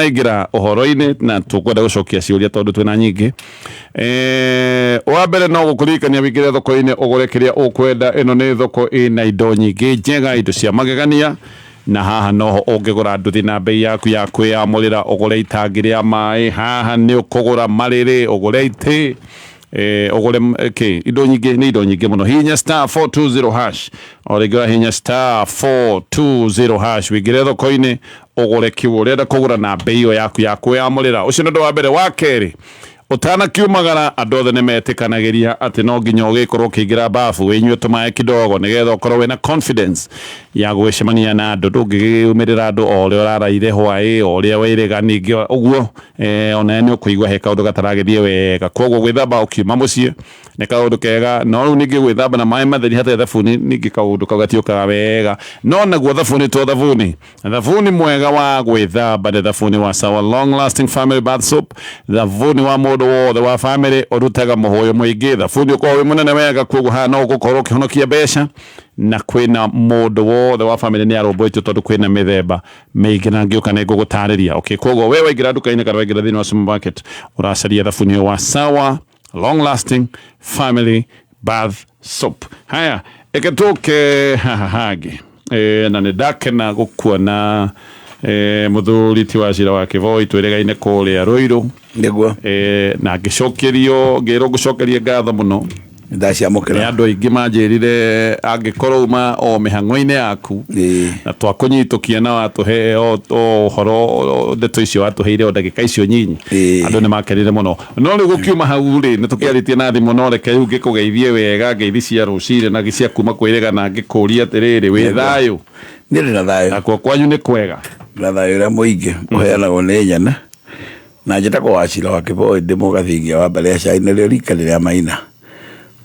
Aingĩra ũhoro-inĩ na tũkwenda gũcokia ciũria tondũ twĩna nyingĩ. Wa mbere no gũkũririkania wĩingĩre thoko-inĩ ũgũre kĩrĩa ũkwenda. Ĩno nĩ thoko ĩna indo nyingĩ njega, indo cia magegania, na haha noho ũngĩgũra nduthi na bei yaku ya kwĩyamũrĩra, ũgũre itangi rĩa maĩ, haha nĩ ũkũgũra marĩrĩ, ũgũre itĩ, ũgũre kĩ indo nyingĩ, nĩ indo nyingĩ mũno. Hihinya star 420 hash, o rĩngĩ ũrahihinya star 420 hash wĩingĩre thoko-inĩ ũgũre kĩu ũrenda kũgũra na mbei ĩyo yaku ya kwĩyamũrĩra. Ũcio nĩ ũndũ wa mbere. Wa kerĩ, ũtanakiumagara andũ othe nĩ metĩkanagĩria atĩ no nginya ũgĩkorwo ũkĩingĩra bafu wĩnyue tũmaĩ kidogo nĩgetha ũkorwo wĩna confidence ya gũgĩcemania na andũ. Ndũngĩgĩumĩrĩra andũ o ũrĩa ũraraire hwaĩ, o ũrĩa wĩrĩga ningĩ ũguo, onawe nĩ ũkũigua he kaũndũ gataragĩthiĩ wega. Koguo gwĩthamba ũkiuma mũciĩ nĩ kaũndũ kega, no rĩu ningĩ gwĩthamba na maĩ matheri hatarĩ thabuni ningĩ kaũndũ kau gatiũkaga wega. No naguo thabuni to thabuni. Thabuni mwega wa gwĩthamba nĩ thabuni wa Sawa Long Lasting Family Bath Soap. Thabuni wa mũndũ wothe wa family ũrutaga mũhũyũ mũingĩ. Thabuni ũkoragwo wĩ mũnene wega, koguo haha no ũgũkorwo ũkĩhonokia mbeca, na kwĩna mũndũ wothe wa family nĩ arũmbũĩtio tondũ kwĩna mĩthemba mĩingĩ na ngĩũka nĩ ngũgũtarĩria. Okay, koguo we waingĩra nduka-inĩ kana waingĩra thĩinĩ wa supermarket ũracaria thabuni ũyũ wa Sawa Long Lasting Family Bath Soap. Haya, eke tũke haha hangĩ. Na nĩ ndakena gũkuona, mũthuri ti wa cira wa Kĩboi, twĩrĩgaine kũrĩa Rũirũ. Nĩguo. Na ngĩcokerio, ngĩrwo ngũcokerie ngatho mũno. Ndaciamũkĩra. Nĩ andũ aingĩ manjĩrire angĩkorwo uma o mĩhang'o-inĩ yaku na twakũnyitũkia na watũhe o ũhoro, ndeto icio watũheire o ndagĩka icio nyinyi, andũ nĩ makenire mũno. No rĩu gũkiuma hau rĩ, nĩ tũkĩarĩtie na thimũ, no reke rĩu ngĩkũgeithie wega ngeithi cia rũcinĩ na cia kuma kwĩrĩga, na ngĩkũrie atĩrĩrĩ, wĩ thayũ? Niĩ ndĩ na thayũ. Nakuo kwanyu nĩ kwega? Na thayũ ũrĩa mũingĩ ũheanagwo nĩ nyene. Na njĩtagwo Wachira wa Kĩboi, ndĩ mũgathingia wa mbarĩ ya Cai, narĩo rika nĩ rĩa Maina,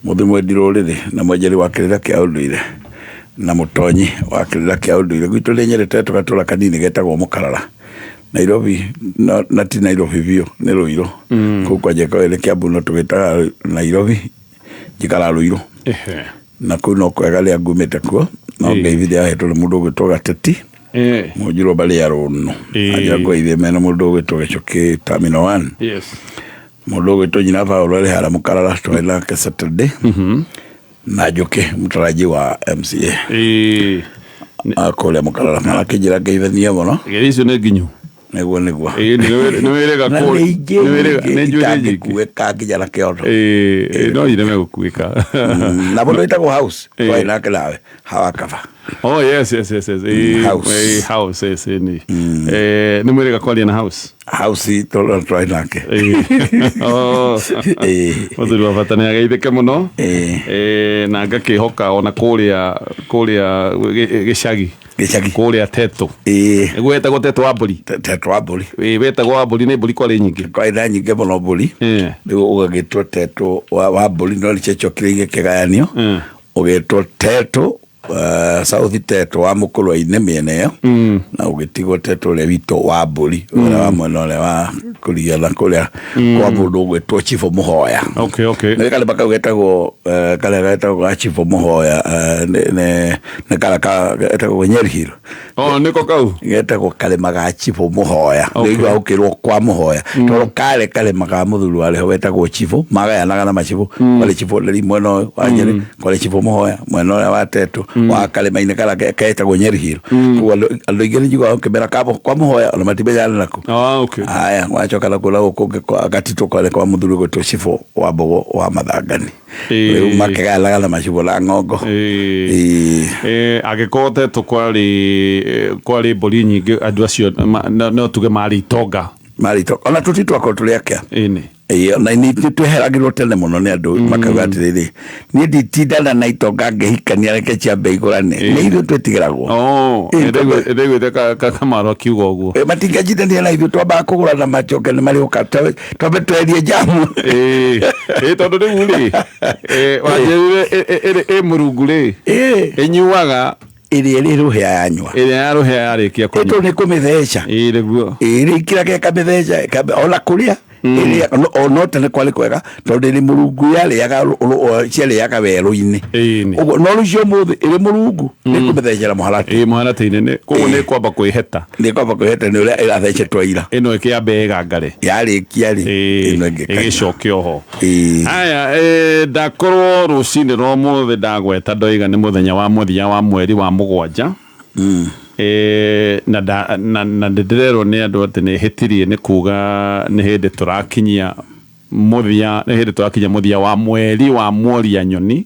mũthĩ mwendi rũrĩrĩ na mwenjeri wa kĩrĩra kĩa ũndũire na mũtonyi wa kĩrĩra kĩa ũndũire. Gwitũ nĩ nyendete tũgatũra kanini getagwo Mũkarara, Nairobi, na ti Nairobi biũ, nĩ Rũirũ. Kũu kwa Njekaũ nĩ Kĩambu no tũgĩtaga Nairobi, njikaraga Rũirũ. Na kũu no kwega rĩrĩa ngumĩte kuo, no ngeithi ndĩrahetwo nĩ mũndũ ũgwĩtwo Gateti. Mũnjirwo mbarĩ ya Rũnũ. Anjĩra ngũgeithie mena mũndũ ũgwĩtwo Gĩcũkĩ Terminal 1. Mũndũ ũgwĩtwo Nyina Paul arĩ harĩa Mũkarara, twarĩ nake Saturday. Na Njũkĩ mũtaraji wa MCA. Kũrĩa Mũkarara. Marakĩnjĩra ngeithanie mũno. Ngeithi icio nĩ nginyu. Nĩguo, nĩguo. Ĩĩ, nĩ wĩrĩga Na kũrĩa. nĩ ingĩ Nĩ wĩrĩga- nyingĩ nĩ njuĩrĩ nyingĩ. itangĩkuĩka nginya na kĩondo. Ĩĩ, no ireme gũkuĩka. Na mũndũ wĩtagwo House, twarĩ nake nawe hawa kaba. Oh, yes. Ĩĩ, House. ĩĩ, House, yes, ĩĩ, nĩ. Nĩ mwĩrĩga kwaria na House? House twarĩ nake. Ĩĩ. Oh. Mũthuri wa bata nĩ ageithĩke mũno. Na ngakĩhoka ona kũrĩa gĩcagi. Gĩcagi. Kũrĩa Teto. Nĩguo wetagwo Teto wa mbũri. Teto wa mbũri. Ĩĩ, wetagwo wa mbũri nĩ mbũri kwarĩ nyingĩ. Kwarĩ na nyingĩ mũno mbũri. Rĩu ũgagĩtwo Teto wa mbũri, no nĩciacokire igĩkĩgayanio. Ũgĩtwo Teto, South Teto wa Mũkũrwe-inĩ mĩena ĩyo. Na ũgĩtigwo Teto ũrĩa witũ wa mbũri, ũrĩa wa mwena ũrĩa wa kũrigia na kũrĩa kwa mũndũ ũgwĩtwo Chifu Mũhoya. Okay. Nĩ karĩma kau getagwo, karĩa getagwo ga Chifu Mũhoya, nĩ karĩa getagwo Nyeri Hill. Oh, nĩko kau? Getagwo karĩma ga Chifu Mũhoya. Nĩigua gũkĩrwo kwa Mũhoya. Tondũ karĩ karĩma ga mũthuri warĩ ho wetagwo Chifu, magayanaga na macibũ. Kwarĩ Chifu Nderi mwena ũyũ wa Nyeri, kwarĩ Chifu Mũhoya mwena ũrĩa wa Tetu, wa karĩma-inĩ karĩa ketagwo Nyeri Hill. Koguo andũ aingĩ nĩ njiguaga ũkĩmera kwa Mũhoya ona matimenyaga nĩ nakũ. Ah, okay. Haya, wacoka na kũrĩa gũkũ kũngĩ kwa Gatitũ kwarĩ kwa mũthuri ũgwĩtwo Chifu wa Mbogo wa Mathangani. Rĩu makĩgayanaga na macibũ na ng'ongo. Angĩkorwo Tetu kwarĩ mbũri nyingĩ, andũ acio no tuge marĩ itonga. Marĩ itonga. Ona tũti twakorwo tũrĩ akĩa. Ĩni. Ĩĩ, ona nĩ tweheragĩrwo tene mũno nĩ andũ makauga atĩrĩrĩ, niĩ nditindana na itonga ngĩhikania, reke ciambe igũrane. Nĩ ithuĩ twĩtigĩragwo. Oh, ndĩraiguĩte Kamaru akiuga ũguo. Matingĩnjindania na ithuĩ, twambaga kũgũrana macoke nĩ marĩũka twambe twerie njamu. Ĩĩ, tondũ rĩu rĩ, wanjĩrire ĩ Mũrungu rĩ, ĩnyuaga ĩrĩa ĩrĩ rũhĩa yanyua. Ĩrĩa ya rũhĩa yarĩkia kũnyua. Ĩtũ nĩ kũmĩtheca. Ĩĩ, nĩguo. Ĩĩ, rĩkĩra ke kamĩtheca, ona kũrĩa. Ĩrĩaga no tene kwarĩ kwega tondũ ĩrĩ mũrungu yarĩaga ciarĩaga werũ-inĩ. Ĩni. Ũguo no rĩu cia ũmũthĩ ĩrĩ mũrungu nĩ kũmĩthecera mũharatĩ. Ĩ mũharatĩ-inĩ nĩ koguo nĩ kwamba kwĩheta. Nĩ kwamba kwĩheta nĩ ũrĩa ĩrathecetwo ira. Ĩno ĩkĩambe ĩgangare. Yarĩkia rĩ, ĩno ĩngĩ ĩkanyua. Ĩgĩcoke oho. Ĩĩ. Aya, ndakorwo rũcinĩ rwa ũmũthĩ ndagweta ndoiga nĩ mũthenya wa mũthia wa mweri wa 7. Na na ndĩrerwo nĩ andũ atĩ nĩ hĩtirie nĩ kuga nĩ hĩndĩ tũrakinyia mũthia, nĩ hĩndĩ tũrakinyia mũthia wa mweri wa mworia nyoni.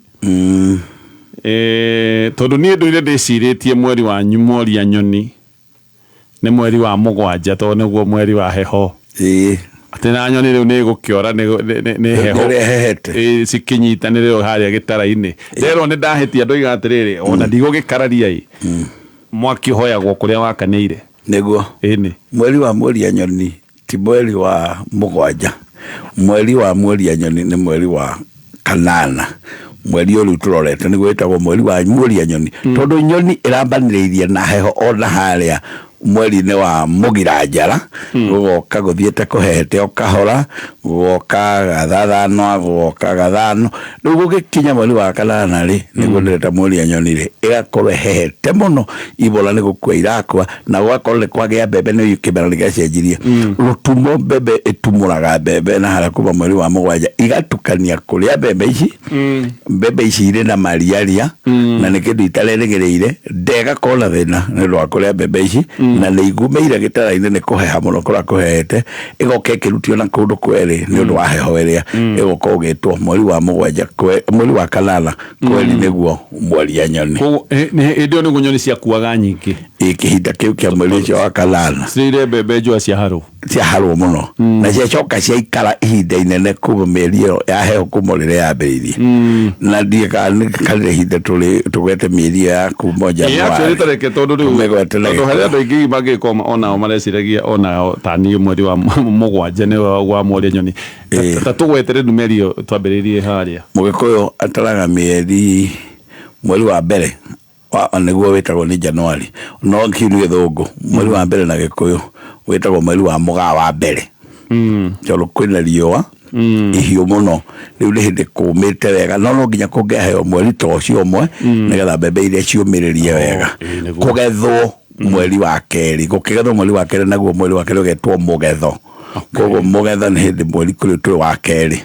Tondũ niĩ ndũire ndĩcirĩtie mweri wa mworia nyoni nĩ mweri wa 7 tondũ nĩguo mweri wa heho. Atĩ na nyoni rĩu nĩ ĩgũkĩora nĩ heho. Nĩ ũrĩa ĩhehete. Cikinyitanĩre harĩa gĩtara-inĩ. Nderwo nĩ ndahĩtia ndoiga atĩrĩrĩ, ona ndigũgĩkararia ĩ. Mwaki ũhoyagwo kũrĩa wakanĩire. Nĩguo. Ĩni. Mweri wa mworia nyoni ti mweri wa 7. Mweri wa mworia nyoni nĩ mweri wa 8. Mweri ũyũ rĩu tũrorete nĩguo wĩtagwo mweri wa mworia nyoni. Tondũ nyoni ĩrambanĩrĩirie na heho ona harĩa mweri-inĩ wa mũgira njara, gũgoka gũthiĩte kũhehete o kahora, gũgoka gathathanwa, gũgoka gathano. Rĩu gũgĩkinya mweri wa 8 rĩ, nĩguo ndĩreta mworia nyoni rĩ, ĩgakorwo ĩhehete mũno, ibola nĩ gũkua irakua, na gũgakorwo nĩ kwagĩa mbembe, nĩ kĩmera nĩ gĩacenjirie. Rũtumo mbembe ĩtumũraga mbembe na harĩa kuma mweri wa 7, igatukania kũrĩa mbembe ici, mbembe ici irĩ na mariaria, na nĩ kĩndũ itarerĩgĩrĩire, ndegakorwo na thĩna nĩ ũndũ wa kũrĩa mbembe ici, na nĩ igumĩire gĩtara-inĩ nĩ kũheha mũno kũrĩa kũhehete, ĩgoka ĩkĩrutio na kũndũ kwerĩ nĩ ũndũ wa heho ĩrĩa, ĩgoka ũgĩtwo mweri wa 7, mweri wa 8, kweri nĩguo mworia nyoni. Koguo, hĩndĩ ĩyo nĩguo nyoni ciakuaga nyingĩ. Ĩ, kĩhinda kĩu kĩa mweri ũcio wa 8. Cirĩire mbembe njũa ciaharwo. Ciaharwo mũno. Na ciacoka ciaikara ihinda inene kuma mĩeri ĩyo ya heho kuma rĩrĩa yambĩrĩirie. Na ndiĩ kana nĩ karĩ ihinda tũgwete mĩeri ĩyo ya kuma Ĩ, actually January. tareke tondũ rĩu, Tũmĩgwete na tondũ harĩ gĩkũyũ. andũ aingĩ mangĩkorwo onao mareciragia onao ta niĩ mweri wa 7 nĩ wa mworia nyoni. Ta tũgwetere mĩeri ĩyo twambĩrĩirie harĩa. Mũgĩkũyũ ataraga mĩeri mweri wa mbere nĩguo wĩtagwo nĩ January, no kĩu nĩ gĩthũngũ. Mweri wa mbere na gĩkũyũ wĩtagwo mweri wa mũgaa wa mbere. Tondũ kwĩna riũa ihiũ mũno, rĩu nĩ hĩndĩ kũmĩte wega, no nginya kũngĩaheo mweri ta ũcio ũmwe nĩgetha mbembe iria ciũmĩrĩrie wega. Nĩguo. Kũgethwo mweri wa 2, gũkĩgethwo mweri wa 2, naguo mweri wa 2 ũgetwo mũgetho. Koguo mũgetho nĩ hĩndĩ mweri kũrĩ tũrĩ wa 2.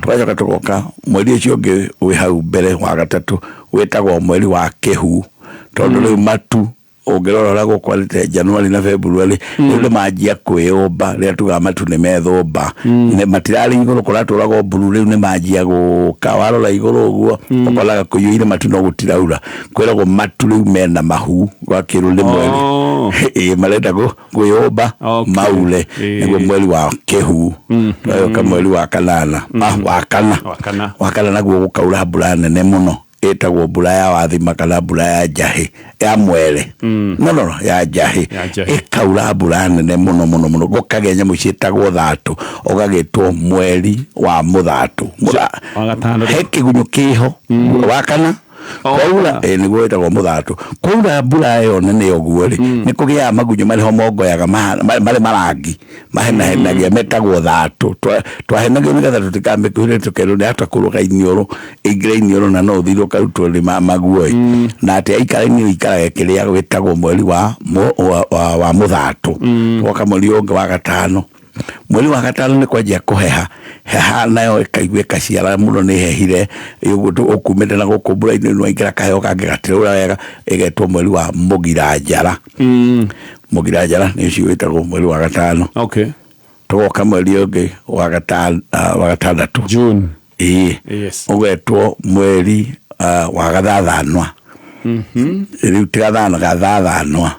Tũgacoka tũgoka mweri ũcio ũngĩ wĩ hau mbere wa 3 wĩtagwo mweri wa kĩhu, tondũ rĩu matu ũngĩrora ũrĩa gũkwarĩte January na February, rĩu nĩ manjia kwĩyũmba, rĩrĩa tugaga matu nĩ methũmba. Nĩ matirarĩ igũrũ kũratũragwo mburu, rĩu nĩ manjia gũka. Warora igũrũ ũguo, ũkoraga kũiyũire matu no gũtiraura. Kwĩragwo matu rĩu mena mahu, gwakĩrwo nĩ mweri. Ĩ, marenda kwĩyũmba, maure. Nĩguo mweri wa kĩhu. Tũgacoka mweri wa 8. Wa 4. Wa 4. Wa 4 naguo gũkaura mbura nene mũno. Ĩtagwo mbura ya wathima kana mbura ya njahĩ, ya mwere. No, no, no, ya njahĩ. Ya njahĩ. Ĩkaura mbura nene mũno, mũno, mũno. Gũkagĩa nyamũ ciĩtagwo thatũ, ũgagĩtwo mweri wa mũthatũ. Wa 5. He kĩgunyũ kĩho. Wa 4. Kwaura, nĩguo wĩtagwo mũthatũ. Kwaura mbura ĩyo nene ũguo rĩ, nĩ kũgĩaga magunyũ marĩ ho mongoyaga marĩ marangi, mahenahenagia, metagwo thatũ. Twahenagio nĩgetha tũtikamĩkuhĩrĩrie tũkerwo nĩ ata kũrũga iniũrũ, ĩingĩre iniũrũ na no ũthire ũkarutwo nĩ maguoĩ. Na atĩ aikara iniũrũ ikarage kĩrĩa wĩtagwo mweri wa mũthatũ. Woka mweri ũngĩ wa 5. Mweri wa 5 nĩ kwanjia kũheha. Heha nayo ĩkaigua ĩkaciara mũno nĩ hehire. Ũguo ũkumĩte na gũkũ mbura-inĩ nĩ waingĩra kaheho kangĩ gatiraura wega, ĩgetwo mweri wa mũgira njara. Mũgira njara nĩ ũcio wĩtagwo mweri wa 5. Tũgoka mweri ũngĩ wa 6. June. Ĩĩ. Ũgetwo mweri wa gathathanwa. Rĩu ti gathano, gathathanwa.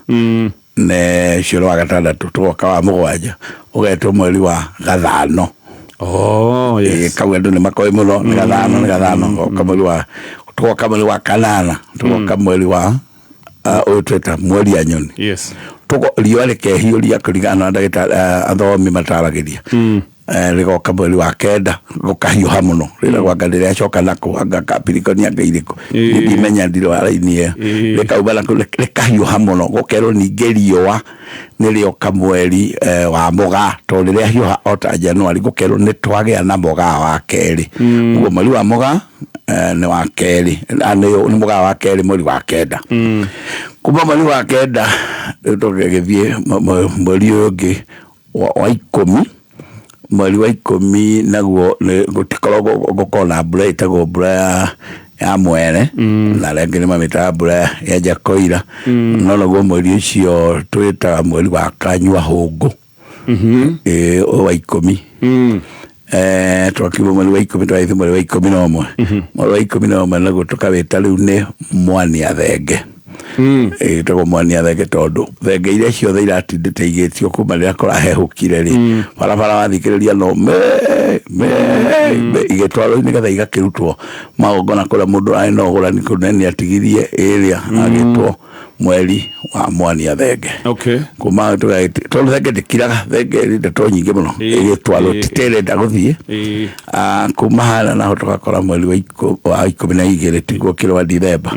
Ne ũcio nĩ wa 6, tũgoka wa 7, ũgetwo mweri wa gathano. Yes. Ĩĩ, kau andũ nĩ makoĩ mũno, nĩ gathano, nĩ gathano. Tũgoka mweri wa, tũgoka mweri wa 8, tũgoka mweri wa, ũyũ twĩta mweri ya nyoni. Riũa rĩkehiũria kũringana na ndagĩtarĩ, athomi mataragĩria. Rĩgoka mweri wa kenda, gũkahiũha mũno, rĩragwo anga rĩracoka nakũ, anga Capricorn, anga irĩkũ. Ndimenya, ndirĩ wa raini ĩyo. Rĩkauma nakũ, rĩkahiũha mũno, gũkerwo ningĩ riũa nĩrĩoka mweri wa Mũgaa, tondũ rĩrĩa hiũha o ta January, gũkerwo nĩ twagĩa na Mũgaa wa kerĩ. Ũguo mweri wa Mũgaa nĩ wa kerĩ, nĩ Mũgaa wa kerĩ, mweri wa kenda. Kuma mweri wa kenda rĩu tũgĩgĩthiĩ mweri ũyũ ũngĩ wa 10. Mweri wa 10 naguo nĩ gũtikoragwo, gũkorwo na mbura ĩtagwo mbura ya mwere, na arĩa angĩ nĩ mamĩtaga mbura ya njakoira. No naguo mweri ũcio twĩtaga mweri wa kanyua hũngũ. Ĩĩ, ũyũ wa 10. Twakiuma mweri wa 10, twagĩthiĩ mweri wa 11. Mweri wa 11 naguo tũkawĩta rĩu nĩ mwania thenge. Ĩtagwo mwania thenge tondũ thenge iria ciothe iratindĩte igĩtio kuma rĩrĩa kũrahehũkire rĩ, barabara wathikĩrĩria no me me me, igĩtwarwo nĩgetha igakĩrutwo magongona kũrĩa mũndũ arĩ na ũgũrani kũnene nĩ atigirie ĩrĩa agĩtwo mweri wa mwania thenge. Kuma tondũ thenge ndĩkiraga, thenge ĩrĩ ndeto nyingĩ mũno, ĩgĩtwarwo titĩrenda gũthiĩ. Kuma hana naho tũgakora mweri wa 12, tiguo kĩrwa Dithemba,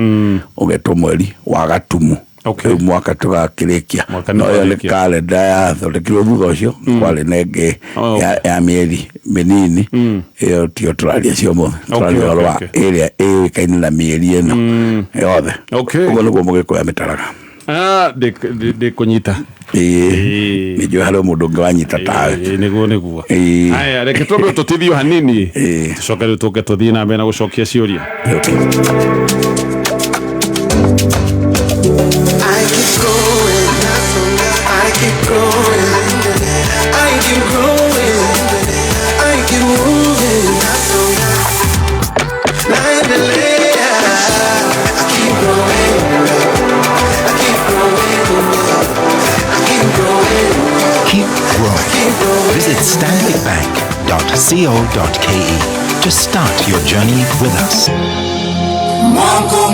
ũgetwo mweri wa Gatumu. Rĩu mwaka tũgakĩrĩkia. Mwaka nĩ No ĩyo nĩ twarĩkia. kalenda yathondekirwo thutha ũcio, kwarĩ na ĩngĩ ya mĩeri mĩnini. Ĩyo tiyo tũraria cio mũthĩ, tũraria ũhoro wa ĩrĩa ĩũĩkaine na mĩeri ĩno yothe. Ũguo nĩguo Mũgĩkũyũ amĩtaraga. Ndĩkũnyita. Ĩĩ, nĩ njũĩ harĩ mũndũ ũngĩ wanyita tawe. Nĩguo. Aya, reke twambe tũtithio hanini, tũcoke rĩu tũke tũthiĩ na mbere na gũcokia ciũria. I keep going, I keep growing, I keep growing, I keep moving. Naendelea, I keep growing, I keep growing, I keep growing. Keep growing. Visit stanbicbank.co.ke to start your journey with us.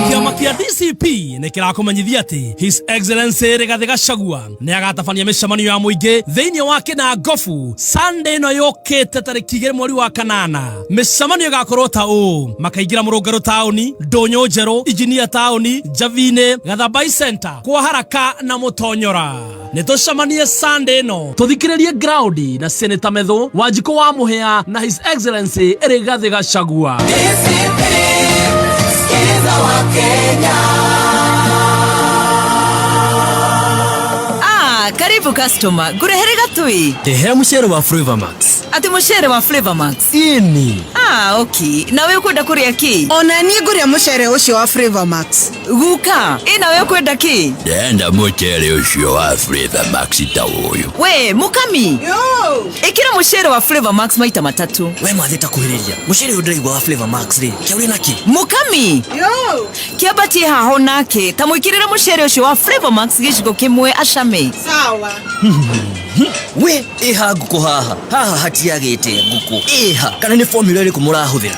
Kĩama kĩa DCP nĩ kĩrakũmenyithia atĩ His Excellency Rigathĩ Gachagua nĩ agatabania mĩcemanio ya mũingĩ thĩinĩ wa Kĩnangobu Sunday ĩno yũkĩte, tarĩki 2 mweri wa kanana. Mĩcemanio ĩgakorwo ta ũũ: makaingĩra Mũrũngarũ taũni, Ndũnyũ Njerũ, Injinia taũni, Njabi-inĩ, Gathambai Center, kwa Haraka na Mũtonyora. Nĩ tũcemanie Sunday ĩno, tũthikĩrĩrie ground na Senator Methu Wanjikũ wa Mũhĩa na His Excellency Rigathĩ Gachagua. DCP, sikiza wa Kenya. Ah, karibu customer. Ngurehere gatui. Ndehera mucere wa Flavor Max. Ati mucere wa Flavor Max? Ĩni. Ah, okay. Nawe ukwenda kuria ki? Ona niĩ ngũrĩa mũcere ũcio wa Flavor Max. Guka, ĩ nawe ukwenda ki? Ndenda mucere ũcio wa Flavor Max ta ũyũ. We, mukami. Yo! Ĩkĩra mucere wa Flavor Max maita matatu. We mathĩ ta kuhĩrĩria mucere ũyũ ndĩraigua wa Flavor Max rĩ, kĩaũrĩ naki? Mukami. Yo! Kĩambatie haho nake, ta mwĩkĩrĩre mucere ũcio wa Flavor Max gĩciko kĩmwe acame. Sawa. We ĩha ngũkũ haha, haha hatiagĩte ngũkũ ĩha, kana nĩ formula ĩrĩkũ mũrahũthĩra?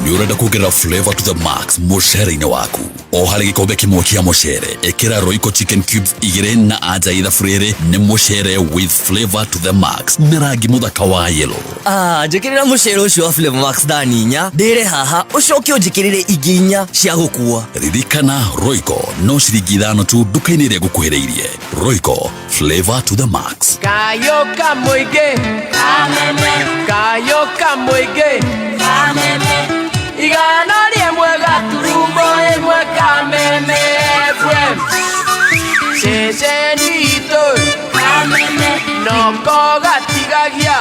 Nĩ ũrenda kuongerera flavor to the max mũcere-inĩ waku? O harĩ gĩkombe kĩmwe kĩa mũcere, ĩkĩra Royco chicken cubes 2 na anja ithabu rĩrĩ nĩ mũcere with flavor to the max na rangi mũthaka wa yellow. Ah, njĩkĩrĩra mũcere ũcio wa Flavor Max thani 4 ndĩre haha, ũcoke ũnjĩkĩrĩre ingĩ 4 cia gũkua. Ririkana, Royco no ciringi 5 tu nduka-inĩ ĩrĩa ngũkuhĩrĩirie. Royco, flavor to the max. Kayoka mũingĩ, kayoka mũingĩ, 101.1 Kameme FM, ceceni itũ noko gatigagia,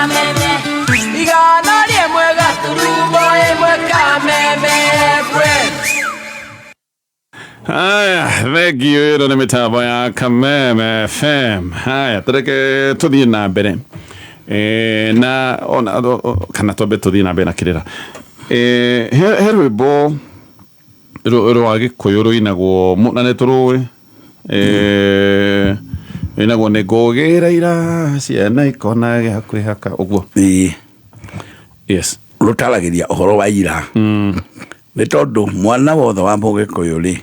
101.1 Kameme FM. Haya, thengiũ. Ĩno nĩ mĩtambo ya Kameme FM. Haya, tũreke tũthiĩ na mbere na ona kana twambe tũthiĩ na mbere na kĩrĩra. He rwĩmbo rwa Gĩkũyũ rũinagwo na nĩ tũrũĩ, rũinagwo nĩ ngũgĩra ira ciana ikona gĩa kwĩhaka ũguo. Ĩĩ. Yes. Rũtaragĩria ũhoro wa ira, nĩ tondũ mwana wothe wa Mũgĩkũyũ rĩ,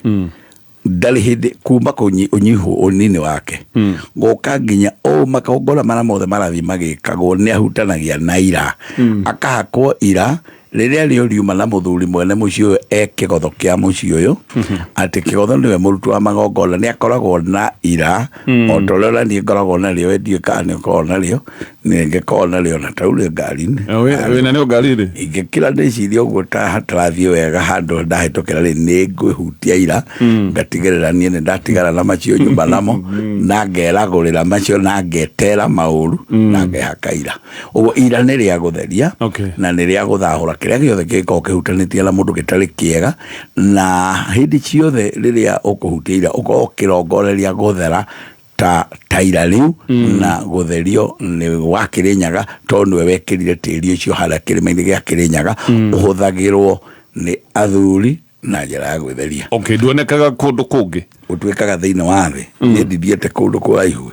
Ndarĩ hĩndĩ kuma ũnyihu ũnini wake gũka nginya o makongona mara mothe marathiĩ magĩkagwo nĩ ahutanagia na ira, akahakwo ira rĩrĩa rĩo riuma na mũthuri mwene mũciĩ ũyũ e kĩgotho kĩa mũciĩ ũyũ, atĩ kĩgotho nĩwe mũruti wa magongona, nĩ akoragwo na ira o ta ũrĩa ona niĩ ngoragwo narĩo. Ndiũĩ kana nĩ ũkoragwo narĩo, nĩ ngĩkoragwo narĩo na tau rĩ ngari-inĩ. Wĩna nĩ ngari-inĩ. Ingĩkira ndĩcirie ũguo ta hatarathiĩ wega handũ ndahĩtũkĩra rĩ, nĩ ngwĩhutia ira, ngatigĩrĩra niĩ nĩ ndatigara na macio nyumba namo, na ngeragũrĩra macio, na ngetera maũru, na ngehaka ira. Ũguo ira nĩ rĩa gũtheria na nĩ rĩa gũthahũra kĩrĩa gĩothe kĩngĩkorwo kĩhutanĩtie na mũndũ gĩtarĩ kĩega. Na hĩndĩ ciothe rĩrĩa ũkũhutia ira, ũkorwo ũkĩrongoreria gũthera ta ira rĩu na gũtherio nĩ wa Kĩrĩnyaga, tondũ nĩwe wekĩrire tĩri ũcio harĩa kĩrĩma-inĩ gĩa Kĩrĩnyaga. Ũhũthagĩrwo nĩ athuri na njĩra ya gwĩtheria. Okay, nduonekaga kũndũ kũngĩ? Ũtuĩkaga thĩinĩ wa thĩ. Niĩ ndithiĩte kũndũ kũraihu,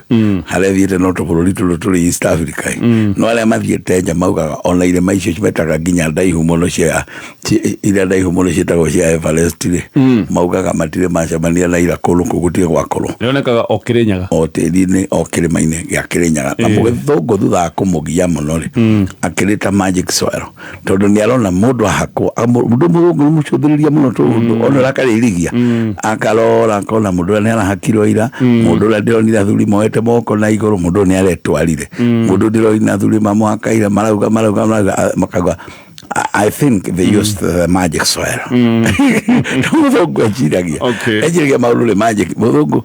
harĩa thiĩte no tũbũrũri tũrũ tũrĩ East Africa. No arĩa mathiĩte nja maugaga ona irĩma icio cimetaga nginya ndaihu mũno cia iria ndaihu mũno ciĩtagwo cia Everest rĩ, maugaga matirĩ macemania na ira kũndũ kũu, gũtirĩ gwakorwo. Rĩonekaga o Kĩrĩnyaga? O tĩri-inĩ, o kĩrĩma-inĩ gĩa Kĩrĩnyaga. Na mũgĩthũngũ thutha wa kũmũgia mũno rĩ, akĩrĩta magic soil, tondũ nĩ arona mũndũ ahakwo mũndũ mũthũngũ nĩ mũcũthĩrĩria mũno tũndũ ona ũrakarĩrigia, akarora akona mũndũ ũrĩa nĩ arahakirwo ira, mũndũ ũrĩa ndĩronire athuri moete moko na igũrũ, mũndũ ũyũ nĩ aretwarire, mũndũ ndĩronire athuri mamũhaka ira, marauga marauga marauga, makauga, "I think they used the magic soil." Mũthũngũ eciragia eciragia maũndũ nĩ magic. Mũthũngũ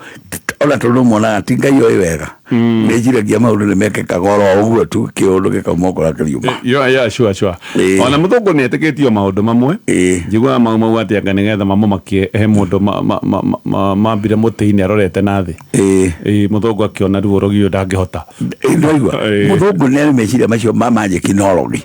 ona tondũ monaga ti Ngai oĩ wega, nĩ eciragia maũndũ nĩ mekĩkaga oro ũguo tu, kĩũndũ gĩkauma ũkora kĩriuma. Yeah, sure. Ona mũthũngũ nĩ etĩkĩtio maũndũ mamwe. Njiguaga mau mau atĩ anga nĩgetha mamũmakie, he mũndũ mambire mũtĩ-inĩ arorete na thĩ. Ĩĩ, mũthũngũ akĩona ruo rũgiũ ndangĩhota. Ndwaigua mũthũngũ nĩ arĩ meciria macio ma magic nologi,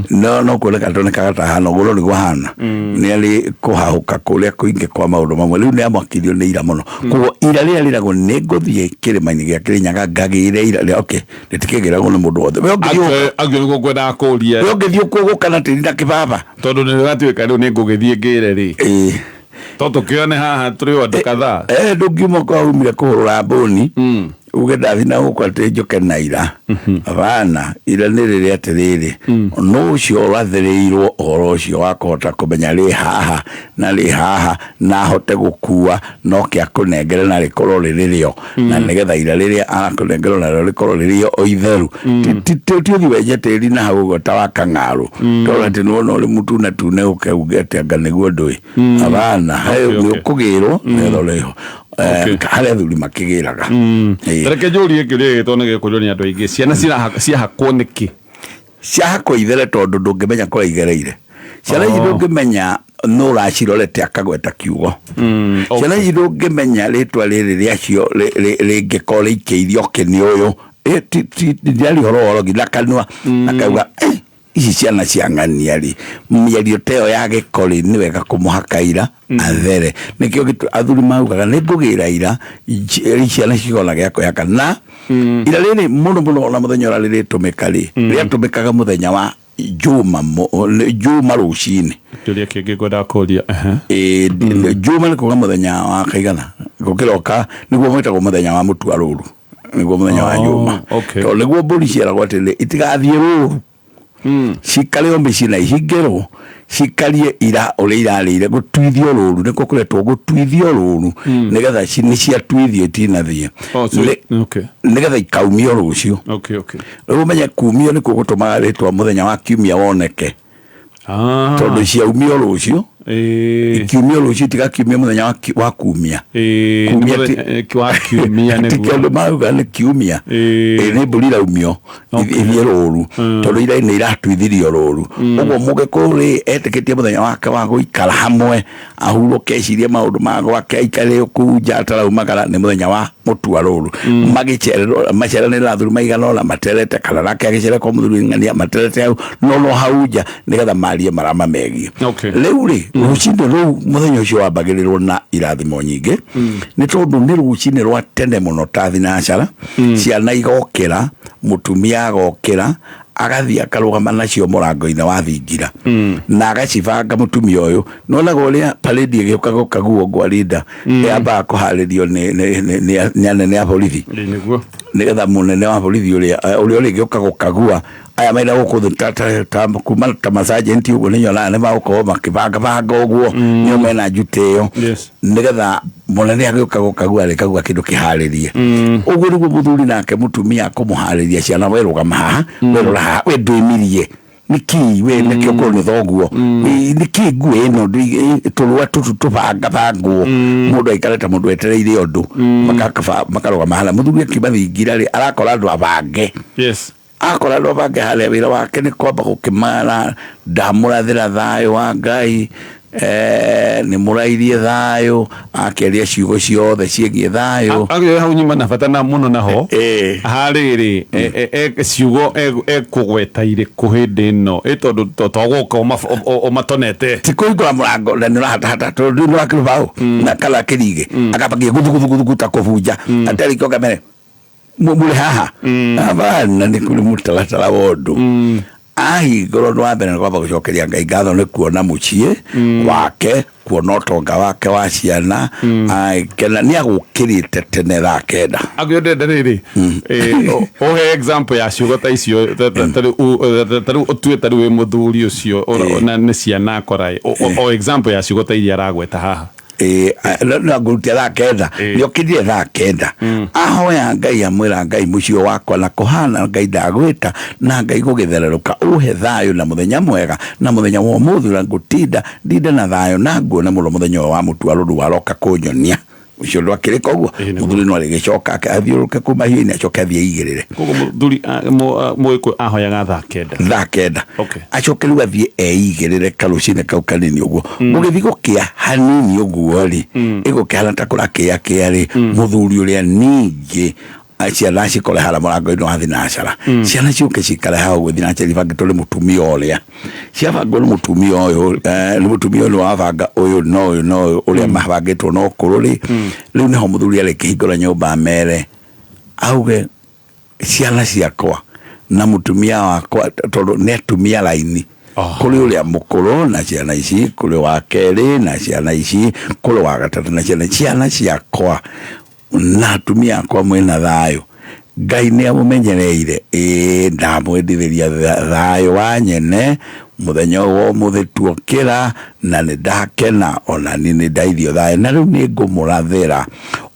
no kuoneka tonekaga ta hana ũguo, no nĩguo hana nĩ arĩ kũhahũka kũrĩa kũingĩ kwa maũndũ mamwe. Rĩu nĩ amakirio nĩ ira mũno. Koguo ira rĩrĩa rĩragwo nĩ ngũthiĩ kĩrĩma-inĩ gĩa Kĩrĩnyaga ngagĩre ira rĩa, okay, rĩtikĩgĩragwo nĩ mũndũ wothe. We ũngĩthiĩ Agio nĩguo ngwendaga kũria. We ũngĩthiĩ kũgũka na tĩri na kĩbaba. Tondũ nĩ rĩratuĩka rĩu nĩ ngũgĩthiĩ ngĩre rĩ, to tũkĩone haha tũrĩ o andũ kadhaa. Ndũngiuma kwa umire kũhũrũra mbũni uge ndathi na gũkũ atĩ njoke na ira. Bana, ira nĩ rĩrĩa atĩrĩrĩ, no ũcio ũrathĩrĩirwo ũhoro ũcio wa kũhota kũmenya rĩ haha na rĩ haha, na ahote gũkua no kĩa kũnengere na rĩkorwo rĩrĩ rĩo, na nĩgetha ira rĩrĩa arakũnengera narĩo rĩkorwo rĩrĩ o itheru. Ti ũthiĩ wenje tĩri na hau ũguo ta wa kang'arũ, tondũ atĩ nĩwona ũrĩ mũtune tune ũke uge atĩ anga nĩguo ndũĩ. Abana, nĩ ũkũgĩrwo nĩgetha ũrĩho harĩa athuri makĩgĩraga. Reke njũrie kĩũria gĩgĩtwo nĩ gĩkũrio nĩ andũ aingĩ: ciana ciahakwo nĩkĩ? Ciahakwo ithere tondũ ndũngĩmenya kũrĩa igereire ciana ici. Ndũngĩmenya nũ ũracirorete akagweta kiugo. Ciana ici ndũngĩmenya rĩtwa rĩrĩ rĩacio rĩngĩkorwo rĩikĩirio kĩnĩ ũyũ. Ndiari ũhoro wa ũrogi na kanua akauga, "Eh, ici ciana cia ng'ania rĩ, mĩario ta ĩyo ya gĩko rĩ, nĩ wega kũmũhaka ira athere." Nĩkĩo athuri maugaga nĩ ngũgĩra ira ciana cigona gĩa kwĩhaka. Na ira rĩrĩ mũno mũno, ona mũthenya ũrĩa rĩrĩtũmĩka rĩ, rĩatũmĩkaga mũthenya wa juma, juma rũcinĩ. Kĩũria kĩngĩ ngwendaga kũria. Ĩĩ, juma nĩ kuga mũthenya wa kaigana gũkĩroka, nĩguo mwĩtagwo mũthenya wa mũtua rũru, nĩguo mũthenya wa juma, tondũ nĩguo mbũri ciaragwo atĩrĩ itigathiĩ rũru, cikare o mĩciĩ na ihingĩrwo cikarie ira ũrĩa irarĩire. Gũtuithio rũru nĩkuo kũretwo gũtuithio rũru, nĩgetha nĩ ciatuithio itinathiĩ. Oh, so, Nĩgetha ikaumio rũciũ. Rĩu ũmenye kumio nĩkuo gũtũmaga rĩtwa mũthenya wa kiumia woneke, tondũ ciaumio rũciũ, ikiumio rũciũ, itigakiumio mũthenya wa kumia. Kumia wa kiumia. Ti nĩguo. Kĩndũ mauga nĩ kiumia. Ĩĩ, nĩ mbũri iraumio ithiĩ rũru, tondũ ira nĩ iratuithirio rũru. Ũguo mũgĩkũyũ rĩ etĩkĩtie mũthenya wake wa gũikara hamwe, ahurũke, ecirie maũndũ ma gwake, aikare kũu nja ataraumagara, nĩ mũthenya wa mũtua rũru. Magĩcererwo maceranĩra athuri maigana ũna materete, kana nake agĩcere kwa mũthuri ng'ania materete hau, no hau nja, nĩgetha marie marama megiĩ. Rĩu rĩ, rũcinĩ rũu mũthenya ũcio wambagĩrĩrwo na irathimo nyingĩ, nĩ tondũ nĩ rũcinĩ rwa tene mũno ta thinacara, ciana igokĩra, mũtumia agokĩra. Agathiĩ akarũgama nacio mũrango-inĩ wa thingira na agacibanga. Mũtumia ũyũ nĩwonaga ũrĩa parade ĩgĩũka gũkaguo ngwarinda ĩambaga kũharĩrio nĩ anene a borithi, Nĩguo. Nĩgetha mũnene wa borithi ũrĩa ũrĩgĩũka gũkagua aya maina gũkũ thĩ ta kuma ta masajenti ũguo, nĩ nyonaga nĩ magũkorwo makĩbangabanga ũguo, nĩo mena njutĩ ĩyo, nĩgetha mũnene agĩũka gũkagua rĩkagua kĩndũ kĩharĩrie ũguo. Nĩguo mũthuri nake mũtumia akũmũharĩria ciana: we rũgama haha, we rora haha, we ndwĩmirie nĩkĩ, we nĩkĩ ũkorwo nĩ thoguo, nĩkĩ nguo ĩno tũrũa tũtũ tũbangabangwo, mũndũ aikare ta mũndũ wetereire ũndũ. Makarũgama harĩa mũthuri akiuma thingira rĩ, arakora andũ abange. Akora andũ abange harĩa, wĩra wake nĩ kwamba gũkĩmara ndamũrathĩra thayũ wa Ngai, nĩ mũrairie thayũ, akĩaria ciugo ciothe ciĩgiĩ thayũ. Agĩoya hau nyuma na bata na mũno naho harĩrĩ ciugo ekũgweta irĩkũ hĩndĩ ĩno ĩ tondũ togũka ũmatonete? Ti kũhingũra mũrango na nĩ ũrahatahata tondũ nĩ ũrakĩrũbaũ na kana kĩrigĩ, akambagia guthu ta kũbunja atarĩ kamere mũrĩ haha. Abana, nĩ kũrĩ mũtaratara wa ũndũ. Ahingũra, ũndũ wa mbere nĩ kwamba gũcokeria Ngai ngatho nĩ kuona mũciĩ wake, kuona ũtonga wake wa ciana. Agĩkena nĩ agũkĩrĩte tene thaa 9. Agĩo ndenda rĩrĩ ũhe example ya ciugo ta icio, ta rĩu ũtue ta rĩu wĩ mũthuri ũcio na nĩ ciana akora ĩ, o example ya ciugo ta iria aragweta haha. No ngũrutia thaa 9. Nĩ okĩrire thaa 9, ahoya Ngai, amwĩra Ngai mũciĩ wakwa na kũhana Ngai ndagwĩta na Ngai gũgĩthererũka ũhe thayũ na mũthenya mwega na mũthenya wa ũmũthĩ ũrĩa ngũtinda ndinde na thayũ na nguone mũno mũthenya ũyũ wa mũtua rũru aroka kũnyonia ũcio ndwakĩrĩ koguo. Mũthuri no arĩgĩcoka athiũrũke kuma hiũ-inĩ, acoke athiĩ eigĩrĩre. Koguo mũthuri mũgĩkũyũ ahoyaga thaa 9? Thaa 9, acoke rĩu athiĩ eigĩrĩre karũcinĩ kau kanini ũguo. Gũgĩthiĩ gũkĩa hanini ũguo rĩ, ĩgũkĩhana ta kũrakĩa kĩa rĩ, mũthuri ũrĩa ningĩ ciana cikore harĩa mũrango-inĩ wa thinacara, ciana ciũke cikare hau ũguo thinacara ibangĩtwo nĩ mũtumia ũrĩa, ciabangwo nĩ mũtumia ũyũ, nĩ mũtumia ũyũ nĩ wabanga ũyũ na ũyũ na ũyũ ũrĩa mabangĩtwo na ũkũrũ rĩ. Rĩu nĩho mũthuri arĩkĩhingũra nyũmba amere auge, "Ciana ciakwa na mũtumia wakwa," tondũ nĩ atumia raini, kũrĩ ũrĩa mũkũrũ na ciana ici, kũrĩ wa kerĩ na ciana ici, kũrĩ wa gatatũ na ciana ciakwa na atumia akwa, mwĩna thayũ, Ngai nĩ amũmenyereire, ĩĩ, ndamwendithĩria thayũ wa nyene mũthenya ũyũ wa ũmũthĩ tuokĩra, na nĩ ndakena ona niĩ nĩ ndaithio thayũ, na rĩu nĩ ngũmũrathĩra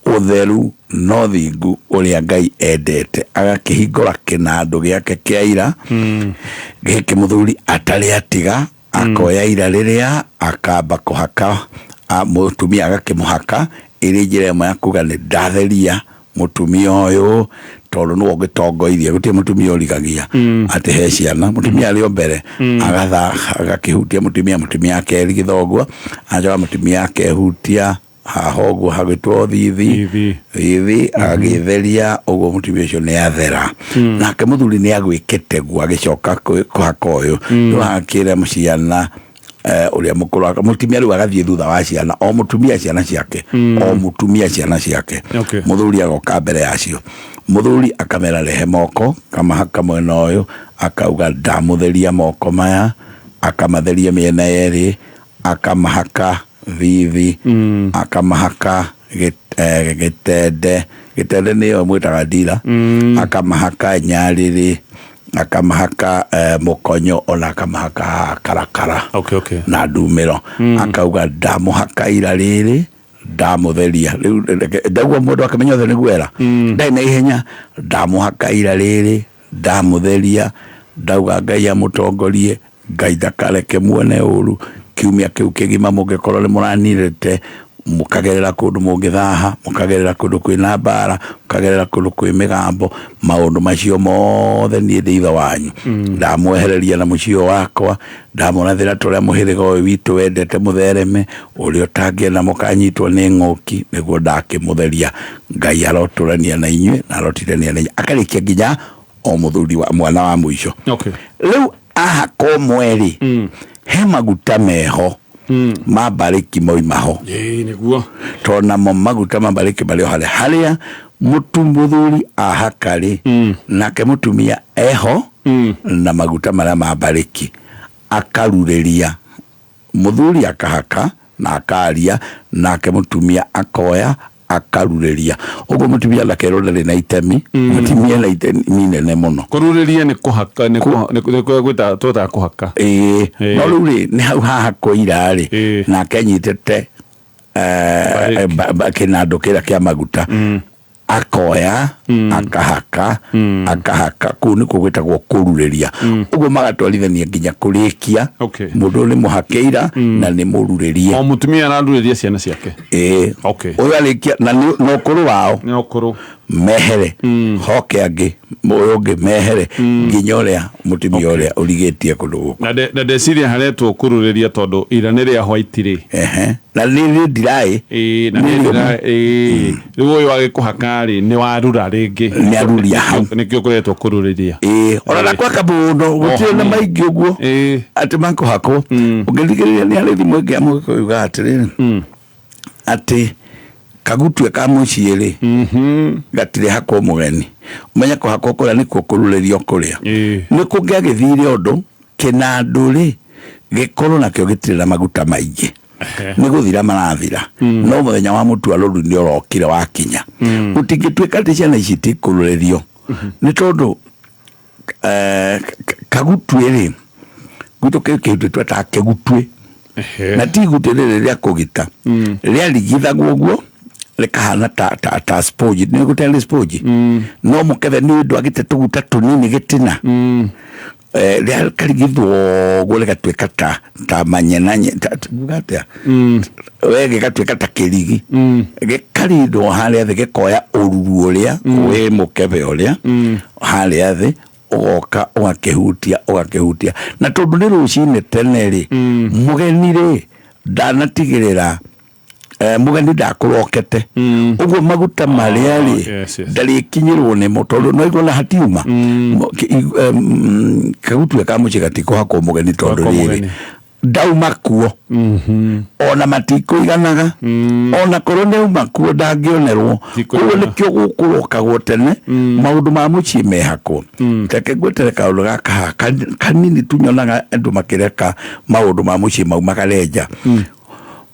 ũtheru no thingu ũrĩa Ngai endete. Agakĩhingũra kĩnandũ gĩake kĩa ira gĩkĩ mũthuri atarĩ atiga, akoya ira rĩrĩa akamba kũhaka mũtumia, agakĩmũhaka ĩrĩ njĩra ĩmwe ya kuga nĩ ndatheria mũtumia ũyũ, tondũ nĩwe ũgĩtongoirie. Gũtirĩ mũtumia ũrigagia atĩ he ciana, mũtumia arĩ o mbere, agatha agakĩhutia mũtumia, mũtumia akerigitha ũguo, acoka mũtumia akehutia haha ũguo hagĩtwo thithi. Thithi. Thithi, agagĩtheria ũguo, mũtumia ũcio nĩ athera. Nake mũthuri nĩ agwĩkĩte guo, agĩcoka kũhaka ũyũ, rĩu agakĩra ciana ũrĩa mũkũrũ, mũtumia rĩu agathiĩ thutha wa ciana, o mũtumia ciana ciake, o mũtumia ciana ciake. Mũthuri agoka mbere yacio, mũthuri akamera rehe moko, kamahaka mwena ũyũ, akauga ndamũtheria moko maya, akamatheria mĩena yerĩ, akamahaka thithi, akamahaka gĩtende, gĩtende nĩyo mwĩtaga ndira, akamahaka nyarĩrĩ, akamahaka mũkonyo, ona akamahaka karakara na ndumĩro, akauga ndamũhaka ira rĩrĩ, ndamũtheria rĩu. Ndaguo mũndũ akĩmenya ũcio nĩguo era ndarĩ na ihenya, ndamũhaka ira rĩrĩ, ndamũtheria, ndauga Ngai amũtongorie, Ngai ndakareke muone ũru kiumia kĩu kĩgima. Mũngĩkorwo nĩ mũranirĩte, mũkagerera kũndũ mũngĩthaha, mũkagerera kũndũ kwĩna mbara, mũkagerera kũndũ kwĩ mĩgambo, maũndũ macio mothe niĩ ndĩ ithe wanyu ndamwehereria na mũciĩ ũyũ wakwa, ndamũrathĩra tũrĩa mũhĩrĩga ũyũ witũ wendete mũthereme, ũrĩa ũtangĩenda mũkanyitwo nĩ ng'ũki, nĩguo ndakĩmũtheria. Ngai arotũrania na inyuĩ na arotindania na inyuĩ. Akarĩkia nginya o mũthuri wa mwana wa mũico. Rĩu ahaka ũmwe rĩ, he maguta meho. Ma mbarĩki moima ho. Ĩĩ, nĩguo. Tondũ namo maguta ma mbarĩki marĩ o harĩa harĩa mũtu mũthuri ahaka rĩ, nake mũtumia eho na maguta marĩa ma mbarĩki akarurĩria. Mũthuri akahaka na akaria, nake mũtumia akoya akarurĩria. Ũguo mũtumia ndakerwo ndarĩ na itemi, mũtumia na itemi inene mũno. Kũrurĩria nĩ kũhaka, nĩ gwĩta twĩtaga kũhaka. Ĩĩ. Ĩĩ. No rĩu rĩ, nĩ hau haha ira rĩ, Ĩĩ. nake anyitĩte Mbarĩki. kĩnandũ kĩrĩa kĩa maguta, akoya akahaka akahaka, kũu nĩkuo gwĩtagwo kũrurĩria. Ũguo magatwarithania nginya kũrĩkia. Okay. Mũndũ ũyũ nĩ mũhake ira na nĩ mũrurĩrie. O mũtumia ararurĩria ciana ciake. Ĩĩ. Okay. Ũyũ arĩkia na na ũkũrũ wao nĩ ũkũrũ mehere, hoke angĩ, ũyũ ũngĩ mehere, nginya ũrĩa mũtumia ũrĩa ũrigĩtie kũndũ gũkũ. Na ndeciria haretwo kũrurĩria tondũ ira nĩ rĩa white rĩ. Ehe, na nĩ nĩ ndiraĩ. Ĩĩ, na Nĩ nĩ rĩũmũ. ĩĩ, rĩu ũyũ agĩkũhaka rĩ, nĩ warura rĩngĩ. Nĩ aruria hau. Nĩkĩo kũretwo kũrurĩria. Ĩĩ, ona na kwaka mũno gũtirĩ na maingĩ ũguo Ĩĩ. atĩ makũhakwo. Ũngĩthikĩrĩria nĩ harĩ thimũ ĩngĩ ya mũgĩkũyũ yugaga atĩrĩrĩ, atĩ kagutue ka mũciĩ rĩ, gatirĩ hakwo mũgeni. Ũmenye kũhakwo kũrĩa nĩkuo kũrurĩrio kũrĩa. Ĩĩ. Nĩ kũngĩagĩthire ũndũ kĩnandũ rĩ, gĩkorwo nakĩo gĩtirĩ na maguta maingĩ, nĩ gũthira marathira, no mũthenya wa mũtua rũru nĩ ũrokire wakinya. Gũtingĩtuĩka atĩ ciana ici tikũrũrĩrio, nĩ tondũ kagutue rĩ, gwitũ kĩndũ twetaga kĩgutue, na ti igutue rĩrĩ rĩa kũgita, rĩarigithagwo ũguo rĩkahana ta sponge. Nĩ gũtarĩ sponge, no mũkebe nĩ ũndũ agĩte tũguta tũnini gĩtina. Rĩkarigithwo ũguo rĩgatuĩka ta manyena nguga atĩa we, gĩgatuĩka ta kĩrigi, gĩkarindwo harĩa thĩ, gĩkoya ũruru ũrĩa wĩ mũkebe ũrĩa harĩa thĩ, ũgoka ũgakĩhutia ũgakĩhutia. Na tondũ nĩ rũcinĩ tene rĩ, mũgeni rĩ ndanatigĩrĩra, mũgeni ndakũrokete ũguo maguta marĩa rĩ, ndarĩkinyĩrwo nĩmo, tondũ no igua na hatiuma. Kagutue ka mũciĩ gatikũhakwo mũgeni tondũ Kũhakwo rĩrĩ mũgeni. Ndauma kuo ona matikũiganaga, ona korwo nĩ auma kuo ndangĩonerwo. Tikũigana. Koguo nĩkĩo gũkũrokagwo tene, maũndũ ma mũciĩ mehakwo. Reke ngwetere kaũndũ gaka haha kanini tu. Nyonaga andũ makĩreka maũndũ ma mũciĩ maumagare nja.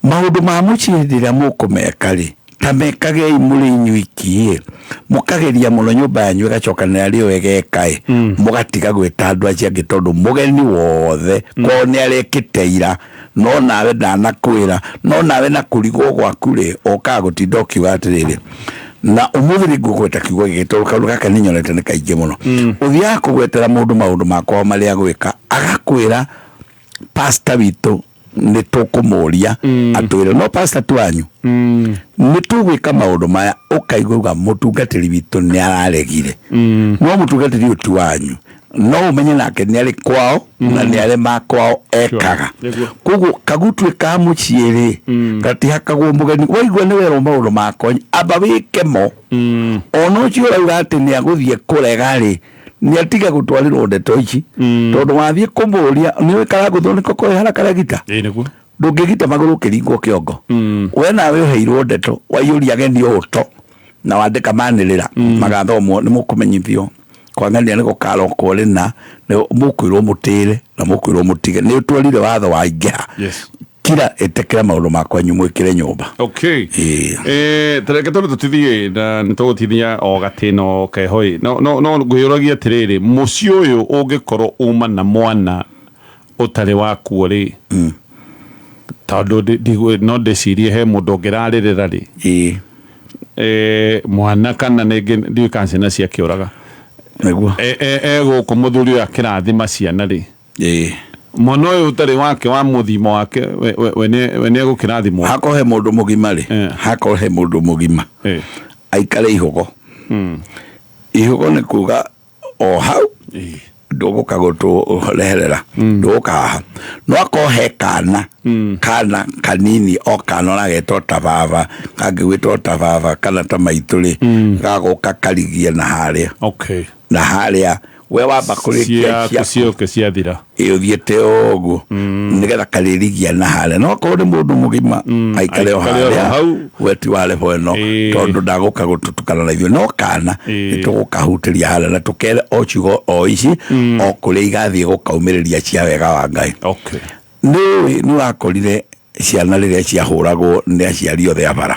Maũndũ ma mũciĩ rĩrĩa mũkũmeka rĩ, ta mekagei mũrĩ inyuiki ĩ, mũkageria mũno nyũmba yanyu ĩgacokanĩra rĩo ĩgeka ĩ, mũgatiga gwĩta andũ acio angĩ, tondũ mũgeni wothe kwao nĩ arekĩte ira, no nawe ndanakwĩra, no nawe na kũrigwo gwaku rĩ, ũkaga gũtinda ũkiuga atĩrĩrĩ, na ũmũthĩ nĩ ngũgweta kiugo gĩkĩ tondũ kaũndũ gaka nĩ nyonete nĩ kaingĩ mũno. Ũthiaga kũgwetera mũndũ maũndũ makwa marĩa gwĩka, agakwĩra pastor witũ nĩ tũkũmũria atwĩre, no pastor tu wanyu nĩ tũgwĩka maũndũ maya, ũkaigua uga mũtungatĩri witũ nĩ araregire. No mũtungatĩri ũyũ ti wanyu, no ũmenye nake nĩ arĩ kwao na nĩ arĩ ma kwao ekaga. Nĩguo. Koguo kagutue ka mũciĩ rĩ, gatihakagwo mũgeni. Waigua nĩ werwo maũndũ makwa, amba wĩke mo. Ona ũcio ũrauga atĩ nĩ agũthiĩ kũrega rĩ, nĩ atiga gũtwarĩrwo ndeto ici, tondũ wathiĩ kũmũria nĩ ũĩ karangũthwo nĩko koĩ hara karagita. Ĩĩ, nĩguo. Ndũngĩgita magũrũ ũkĩringwo kĩongo. We nawe ũheirwo ndeto waiyũria ageni ũto na wandĩka manĩrĩra magathomwo, nĩ mũkũmenyithio kwang'ania nĩ gũkarokwo rĩna, nĩ mũkwĩrwo mũtĩre na mũkwĩrwo mũtige, nĩ ũtwarire watho waingĩha. Kira ĩtĩkĩra maũndũ makwanyu mwĩkĩre nyũmba. Okay. Ĩĩ. Tareke tondũ tũtithiĩ na nĩ tũgũtithia o gatĩno keho ĩ, no ngwĩyũragia atĩrĩrĩ, mũciĩ ũyũ ũngĩkorwo uma na mwana ũtarĩ wakuo rĩ, tondũ no ndĩcirie he mũndũ ũngĩrarĩrĩra rĩ, Ĩĩ. Mwana kana nĩngĩ ndiũĩ kana ciana ciakĩũraga. Nĩguo. E gũkũ mũthuri ũyũ akĩrathima ciana rĩ, Ĩĩ. Mwana ũyũ ũtarĩ wake wa mũthimo wake, we nĩ egũkĩrathimwo? Hakorwo he mũndũ mũgima rĩ, hakorwo he mũndũ mũgima aikare ihogo. Ihogo nĩ kuga o hau ndũgũka gũtũreherera, ndũgũka haha. No akorwo he kana kanini, o kana ũragetwo ta baba, kangĩgwĩtwo ta baba kana ta maitũ rĩ, gagũka karigie na harĩa na harĩa. We wamba kũrĩkia ciaku ciũke ciathira. Ĩ, ũthiĩte o ũguo nĩgetha karĩrigia na harĩa, no akorwo nĩ mũndũ mũgima aikare o aikare oro harĩa hau. We ti wa level ĩno, tondũ ndagũka gũtũtukana na ithuĩ, no kana nĩ tũgũkahutĩria harĩa na tũkere o ciugo o ici o kũrĩa igathiĩ gũkaumĩrĩria cia wega wa Ngai. Nĩ nĩ wakorire ciana rĩrĩa ciahũragwo nĩ aciari othe a bara,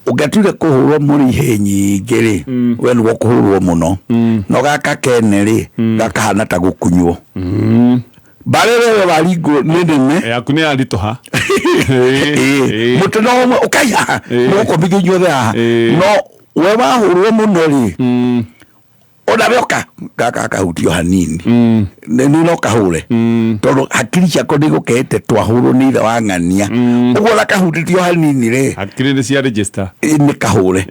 ũngĩatuire kũhũrwo mũrĩ ihĩ nyingĩ rĩ, we nĩguo kũhũrwo mũno, no gaka kene rĩ, gakahana ta gũkunywo mbarĩ wewe waringwo nĩ nene. Yaku nĩ yaritũha. Mũtĩ no ũmwe ũkai haha, mũgũkombithio inyuothe haha, no we wahũrwo mũno rĩ, ona we ũka gaka gakahutio hanini nĩ no kahũre, tondũ hakiri ciakwa nĩ igũkehete twahũrwo nĩ ithe wa ng'ania ũguo, ona kahutĩtio hanini rĩ, hakiri nĩ cia register. Nĩ kahũre.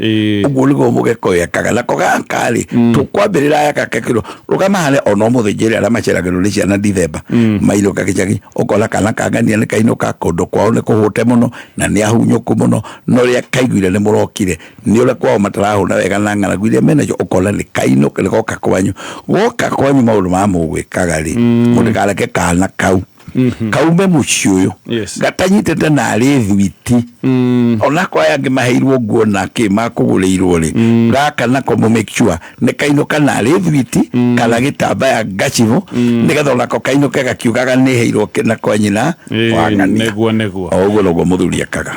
Ũguo nĩguo mũgeko ekaga nako gaka rĩ, tũkwambĩrĩra aya gakekĩrwo rũgama harĩa ona ũmũthĩ njĩra arĩa maceragĩrwo nĩ ciana Dithemba mainũka gĩcagi, ũkona kana kang'ania nĩ kainũka kũndũ kwao nĩ kũhũte mũno na nĩ ahunyũku mũno, no rĩrĩa kaiguire nĩ mũrokire nĩ ũrĩa kwao matarahũna wega na ng'aragu iria menacio, ũkona nĩ kainũka, nĩ goka kwanyu, goka kwanyu maũndũ maya mũgwĩkaga rĩ, mũtikareke kana kau kaume mũciĩ ũyũ gatanyitĩte narĩ thwiti, onako aya angĩ maheirwo nguo na kĩ makũgũrĩirwo rĩ, gaka nako mũ make sure nĩ kainũka narĩ thwiti kana gĩtambaya ngacibũ, nĩgetha onako kainũke gakiugaga nĩ heirwo kĩna kwa nyina wa ng'ania. Nĩguo nĩguo. O ũguo noguo mũthuri ekaga.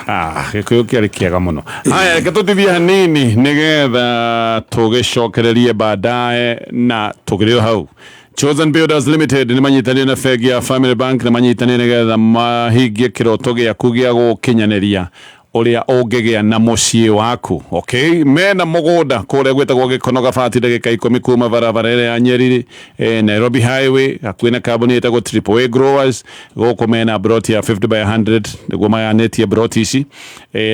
Gĩkũyũ kĩarĩ kĩega mũno. Haya, reke tũtithie hanini nĩgetha tũgĩcokererie baadaye na tũkĩrĩ o hau. Chosen Builders Limited nĩ manyitanĩire na bengi ya Family Bank, nĩ manyitanĩire nĩgetha mahingie kĩroto gĩaku gĩa gũkinyanĩria ũrĩa ũngĩgĩa na mũciĩ waku. Okay, mena mũgũnda kũrĩa gwĩtagwo Gĩkono Gabati, ndagĩka 10 kuma barabara ĩrĩa ya Nyeri, Nairobi Highway, hakuhĩ na kambuni ĩtagwo Triple A Growers. Gũkũ mena broti ya 50 by 100, nĩguo mayanĩtie broti ici,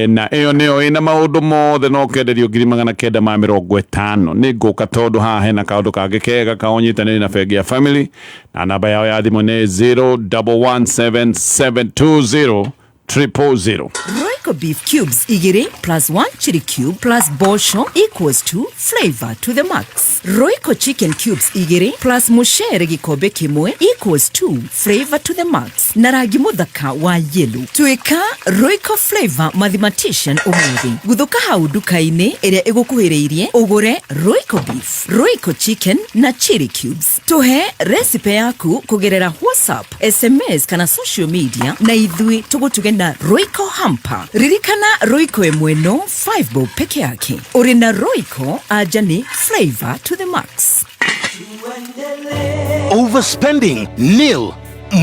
na ĩyo nĩyo ĩna maũndũ mothe, no kenderio 950,000. Nĩ ngũka tondũ haha hena kaũndũ kangĩ kega ka ũnyitanĩri na bengi ya Family, na namba yao ya thimũ nĩ 01177200 000. Royco beef cubes igiri plus 1 chili cube plus bosho equals to flavor to the max. Royco chicken cubes igiri plus mushere gikombe kimwe equals to flavor to the max. Na rangi muthaka wa yellow. Tuika Royco flavor mathematician umuthi. Guthuka hau nduka-inĩ ĩrĩa ĩgũkuhĩrĩirie ũgũre Royco beef, Royco chicken na chili cubes. Tuhe recipe yaku kũgerera WhatsApp, SMS kana social media na ithuĩ tũgũtuge na Royco hamper. Ririkana Royco ĩmwe no 5 bob peke yake. Ũrĩ na Royco anja nĩ flavor to the max. Overspending? Nil.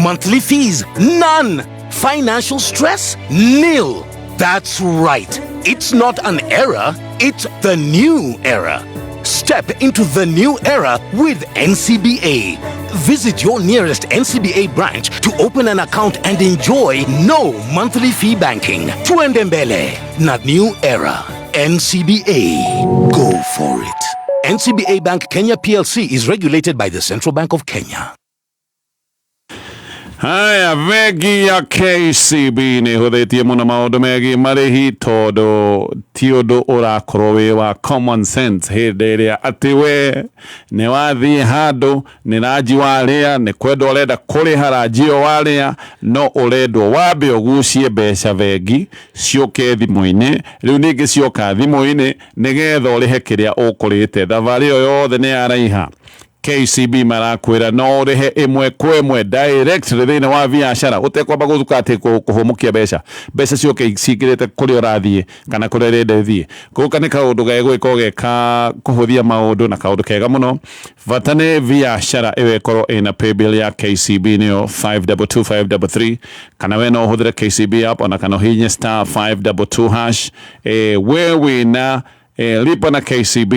Monthly fees? None. Financial stress? Nil. That's right. It's not an era, it's the new era. Step into the new era with NCBA. Visit your nearest NCBA branch to open an account and enjoy no monthly fee banking. Tuende mbele na new era. NCBA. Go for it. NCBA Bank Kenya PLC is regulated by the Central Bank of Kenya. Haya, bengi ya KCB nĩ ĩhũthĩtie mũno maũndũ megiĩ marĩhi, tondũ ti ũndũ ũrakorwo wĩ wa common sense hĩndĩ ĩrĩa atĩ we nĩ wathiĩ handũ, nĩ ranji warĩa, nĩ kwenda ũrenda kũrĩha ranji ĩyo warĩa, no ũrendwo wambe ũgucie mbeca bengi ciũke thimũ-inĩ, rĩu ningĩ cioka thimũ-inĩ nĩgetha ũrĩhe kĩrĩa ũkũrĩte. Thabarĩ ĩyo yothe nĩ yaraiha. KCB marakwĩra no ũrĩhe ĩmwe kwa ĩmwe directly thĩinĩ wa biacara ũtekwamba gũthuka atĩ kũhũmũkia mbeca, mbeca ciũke cingĩrĩte kũrĩa ũrathiĩ kana kũrĩa ũrenda ĩthiĩ. Gũka nĩ kaũndũ gegwĩka geka kũhũthia maũndũ na kaũndũ kega mũno. Bata nĩ biacara ĩyo ĩkorwo ĩna paybill ya KCB, nĩyo 522533, kana we no ũhũthĩre KCB app ona kana ũhihinye *522#. We wĩna lipa na KCB,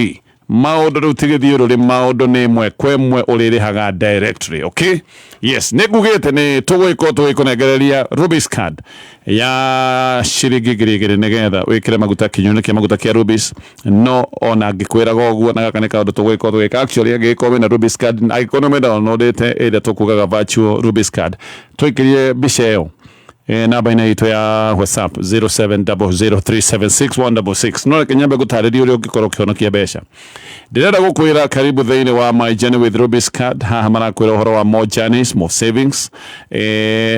maũndũ rĩu ti gĩthiũrũrĩ, maũndũ nĩ ĩmwe kwa ĩmwe ũrĩrĩhaga directly. Okay, yes, nĩ ngugĩte nĩ tũgwĩko tũgĩkũnengereria Rubis card ya ciringi 2,000 nĩgetha wĩkĩre maguta kinyuinĩ kĩa maguta kĩa Rubis. No ona ngĩkwĩraga ũguo, na gaka nĩ kaũndũ tũgwĩka tũgĩka actually, angĩgĩkorwo wĩna Rubis card, angĩkorwo nĩ ũmĩdownloadĩte ĩrĩa tũkugaga virtual Rubis card, tũikĩrie mbica ĩyo. Namba-inĩ itũ ya WhatsApp 0700376166. No reke nyambe gũtarĩria ũrĩa ũngĩkorwo ũkĩhonokia mbeca. Ndĩrenda gũkwĩra karibu thĩinĩ wa My Journey with Rubis Card. Haha marakwĩra ũhoro wa more journeys, more savings.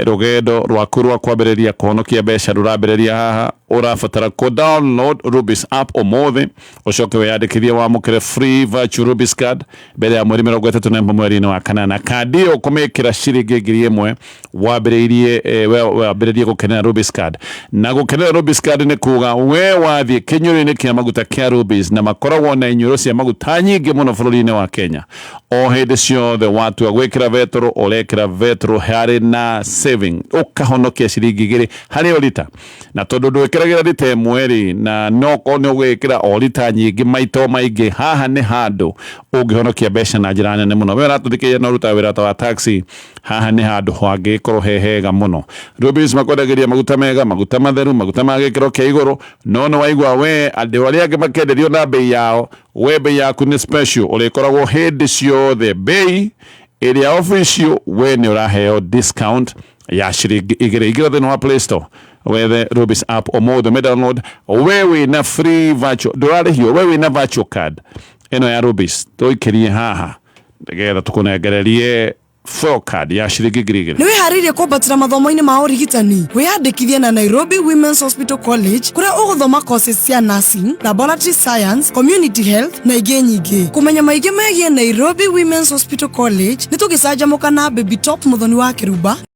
Rũgendo rwaku rwa kwambĩrĩria kũhonokia mbeca rũrambĩrĩria haha. Ũrabatara kũ download Rubis app ũmũthĩ, ũcoke wĩyandĩkithie wamũkĩre free virtual Rubis card mbere ya mweri 31 mweri-inĩ wa kanana. Kandi ĩyo ũkũmĩkĩra ciringi 1,000, wambĩrĩirie wambĩrĩrie gũkenera Rubis card. Na gũkenera Rubis card nĩ kuga we wathiĩ kĩnyũrũ-inĩ kĩa maguta kĩa Rubis, na makoragwo na inyuĩro cia maguta nyingĩ mũno bũrũri-inĩ wa Kenya, o hĩndĩ ciothe watua gwĩkĩra betũrũ, ũrekĩra betũrũ harĩ na saving, ũkahonokia ciringi 2 harĩ o rita. Na tondũ ndwĩkĩragĩra rita ĩmwe rĩ, na no korwo nĩ ũgwĩkĩra o rita nyingĩ maita o maingĩ, haha nĩ handũ ũngĩhonokia mbeca na njĩra nene mũno. We ũratũthikĩrĩria na ũrutaga wĩra ta wa taxi, haha nĩ handũ hangĩkorwo he hega mũno. Rubis makwendagĩria maguta mega, maguta matheru, maguta ma gĩkĩro kĩa igũrũ. No nĩ waigua we andũ arĩa angĩ makenderio na bei yao, we bei yaku nĩ special, ũrĩkoragwo hĩndĩ ciothe bei ĩrĩa official. We nĩ ũraheo discount ya ciringi 2. Ingĩra thĩinĩ wa Play Store wethe Rubis app ũmũthĩ, me download. We wĩna free virtual, ndũrarĩhio, we wĩna virtual card ĩno ya Rubis, tũikĩrie haha nĩgetha tũkũnengererie fuel card ya ciringi 2,000. Nĩ wĩharĩirie kwambatĩra mathomo-inĩ ma ũrigitani? Wĩyandĩkithie na Nairobi Women's Hospital College, kũrĩa ũgũthoma courses cia nursing, laboratory science, community health na ingĩ nyingĩ. Kũmenya maingĩ megiĩ Nairobi Women's Hospital College, nĩ tũgĩcanjamũka na Baby Top Mũthoni wa Kĩrumba.